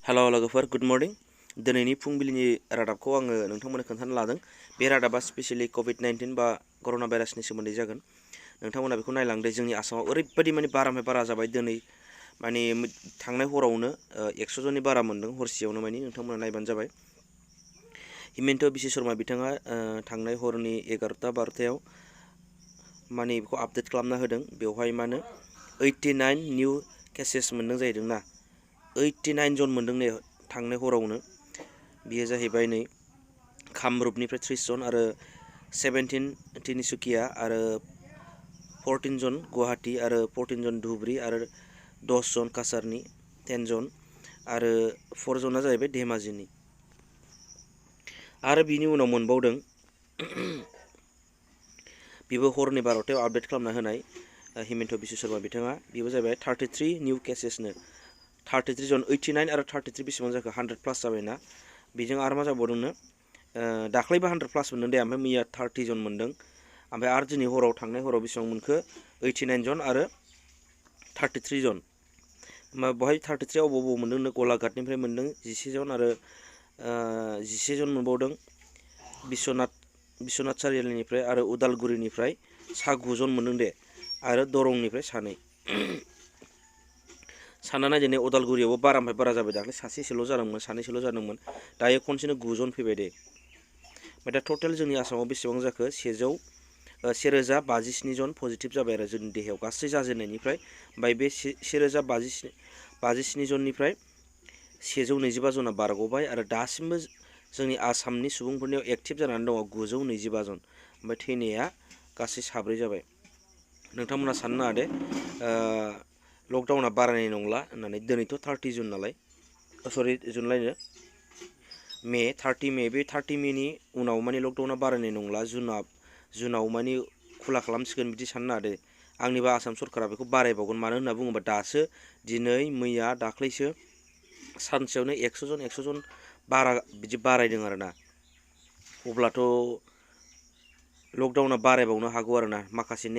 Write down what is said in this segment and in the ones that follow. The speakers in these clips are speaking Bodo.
हेलो लोगोफोर गुड मर्निं दिनैनि फुंबिलिनि रादाबखौ आङो नोंथांमोननो खोन्थानो लादों बे रादाबा स्पेसियेलि COVID-19 बा कर'ना भाइरासनि सोमोन्दै जागोन नोंथांमोना बेखौ नायलांदो जोंनि आसामाव ओरैबायदि बारानिफ्राय बारा जाबाय दिनै माने थांनाय हरावनो 100 जननि बारा मोनदों हरसेयावनो माने नोंथांमोना नायबानो जाबाय हिमन्त बिश्व शर्मा बिथाङा थांनाय हरनि 11:12 माने बेखौ आपडेट खालामना होदों बेवहाय माने 89 निउ केसेस मोनदों जाहैदों ना 89 जन मोनदों ने थांनाय हरावनो बियो जाहैबाय नै कामरुपनिफ्राय 30 जन आरो 17 तिनिसुकिया आरो 14 जन गुवाहाटी आरो 14 जन धुबरी आरो 10 जन काछारनि 10 जन आरो 4 जना जाहैबाय धेमाजिनि आरो बिनि उनाव मोनबावदों बिबो हरनि 12थायाव आपडेट खालामना होनाय हिमन्त बिश्व शर्मा बिथाङा बिबो जाहैबाय 33 निउ केसेसनो 33 जन 89 आरो 33 बेसेबां जाखो 100 प्लास जाबायना बेजों आरो मा जाबावदोंनो दाख्लैबो 100 प्लास मोनदों दे ओमफ्राय मैया 30 जन मोनदों ओमफ्राय आरो दिनै हराव थांनाय हराव बेसेबां मोनखो 89 जन आरो 33 जन बहाय 33 अबाव मोनदों गलाघाटनिफ्राय मोनदों 11 जन आरो 11 जन मोनबावदों बिश्वनाथ सारियालिनिफ्राय आरो उदालगुरिनिफ्राय 9 जन मोनदों दे आरो दरंनिफ्राय 2 सानना नायदिनै उदालगुरियावबो बारानिफ्राय बारा जाबाय दाख्लै सासेसोल' जादोंमोन सानैसोल' जादोंमोन दायो खनसेनो 9 जन फैबाय दे ओमफ्राय दा टटेल जोंनि आसामाव बेसेबां जाखो 1057 जन पजिटिभ जाबाय आरो जोंनि देहायाव गासै जाजेननायनिफ्राय ओमफ्राय बे 1057 जननिफ्राय 125 जना बारग'बाय आरो दासिमबो जोंनि आसामनि सुबुंफोरनियाव एक्टिभ जानानै दङ 925 जन ओमफ्राय थैनाया गासै 7 जाबाय नोंथांमोना साननो नाङा दे लकडाउना बारायनाय नंला होननानै दिनैथ' 30 जुन नालाय सरि जुनलायनो मे 30 मे बे 30 मेनि उनाव माने लकडाउना बारायनाय नंला जुनाव माने खुला खालामसिगोन बिदि साननो नाङा दे आंनिबा आसाम सरकारा बेखौ बारायबावगोन मानो होनना बुङोबा दासो दिनै मैया दाख्लैसो सानसेयावनो 100 जन बारा बिदि बारायदों आरोना अब्लाथ' लकडाउना बारायबावनो हागौ आरोना माखासे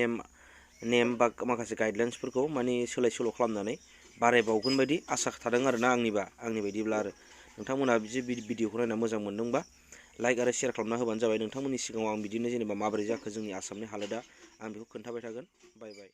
नेम बा माखासे गाइडलाइन्सफोरखौ माने सोलाय सोल' खालामनानै बारायबावगोन बायदि आसा थादों आरोना आंनि बायदिब्ला आरो नोंथांमोना बिदि भिडिअखौ नायना मोजां मोनदोंबा लाइक आरो शेयार खालामना होबानो जाबाय नोंथांमोननि सिगाङाव आं बिदिनो जेनेबा माबोरै जाखो जोंनि आसामनि हालोदा आं बेखौ खोन्थाबाय थागोन बाय बाय